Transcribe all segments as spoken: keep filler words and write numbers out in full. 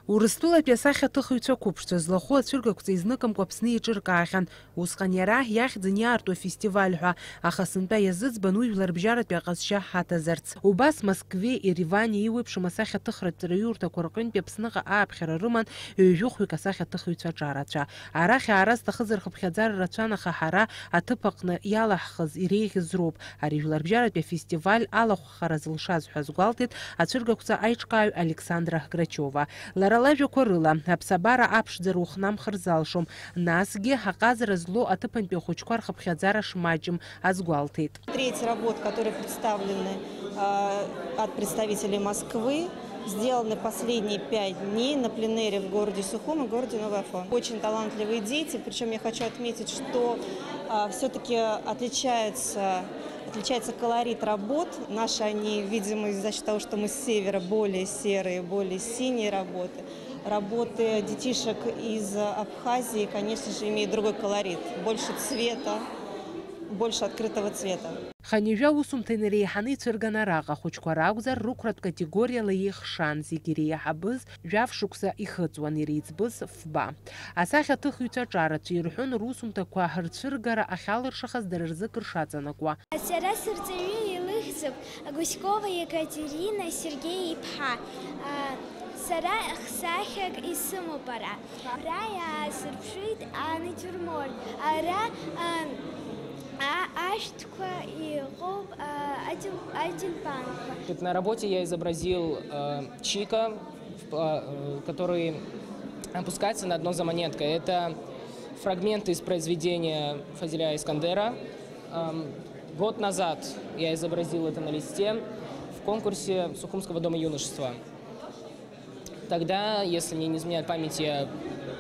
Урыстәылатәи асахьаҭыхыҩцәа қәыԥшцәа злахәу ацәыргақәҵа изныкымкәа Аԥсны еиҿыркаахьан. Усҟан иара иахьӡын иаарту афестиваль ҳәа, аха сынтәа иазыӡбан уи жәларбжьаратәи аҟазшьа ҳаҭазарц. Убас Москвеи Еревани еиуеиԥшым асахьаҭыхратә ҵараиурҭақәа рҟынтәи Аԥсныҟа ааԥхьара рыман ҩажәи хәҩык асахьаҭыхыҩцәа аҿараҩцәа. Арахь аара зҭахызар хыԥхьаӡара рацәан, аха ҳара аҭыԥ аҟны иалаҳхыз иреиӷьыз роуп. Ари жәларбжьаратәи афестиваль алахәхара зылшаз ҳәа азгәалҭеит ацәыргақәҵа аиҿкааҩ Александра Грачиова. Лара лажәақәа рыла, аԥсабара аԥшӡара ухнамхыр залшом, насгьы аҟазара злоу аҭыԥантәи ахәыҷқәа рхыԥхьаӡара шмаҷым азгәалҭеит. Треть работ, которые представлены, а, от представителей Москвы, сделаны последние пять дней на пленэре в городе Сухум и городе Новый Афон. Очень талантливые дети, причём я хочу отметить, что, а, всё-таки отличается, отличается колорит работ. Наши, они, видимо, из-за счёт того, что мы с севера, более серые, более синие работы. Работы детишек из Абхазии, конечно же, имеют другой колорит, больше цвета, больше открытого цвета. Хынҩажәа усумҭа инареиҳаны ицәырган араҟа ахәыҷқәа ракәзар, рықәратә категориала еихшан, зегь иреиҳабыз жәаф шықәса ихыҵуан, иреиҵбыз фба. Асахьаҭыхыҩцәа аҿарацәа ирҳәон русумҭақәа рцәыргара ахьалыршахаз дара рзы кыр шаҵанакуа. Сара сырҵаҩы илыхьӡуп Гуськова Екатерина Сергеи-иԥҳа. А, сара хсахьак исымоуп ара. Абра иаасырԥшит анатиурморт. Ара, а, а, ашәҭқәа иҟоуп, а, атюл-, атюльпанқәа. На работе я изобразил, э, Чика, в-, э, который опускается на дно за монеткой. Это фрагмент из произведения Фазиля Искандера. Эм, год назад я изобразил это на листе в конкурсе Сухумского дома юношества. Тогда, если мне не изменяет память, я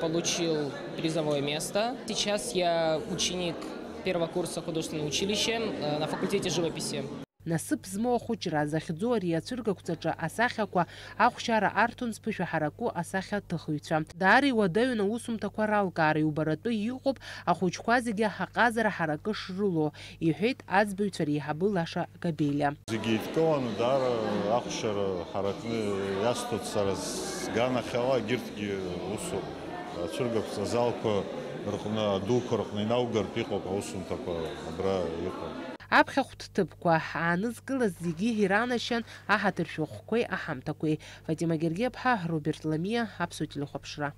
получил призовое место. Сейчас я ученик первого курса художественного училища, э, на факультете живописи. Насыԥ змоу ахәыҷра захьӡу ари ацәыргақәҵаҿы асахьақәа ахәшьара арҭон зԥышәа ҳараку асахьаҭыхыҩцәа. Даара иуадаҩын аусумҭақәа ралкаара, иубаратәы иҟоуп ахәыҷқәа зегьы аҟазара ҳаракы шрылоу, иҳәеит аӡбаҩцәа реиҳабы Лаша Габелиа. Зегьы еидкыланы даара ахәшьара ҳаракны иасҭоит сара сганахьала, егьырҭгьы усоуп. Ацәыргақәҵа азалқәа рҟны, адуқәа рҟны инаугартә иҟоуп аусумҭақәа абра иҟоу. Аԥхьахәтә ҭыԥқәа аанызкылаз зегьы иранашьан аҳаҭыр шәҟәқәеи аҳамҭақәеи. Фатима Гергиаԥҳа, Роберт Ламиа, Аԥсуа телехәаԥшра.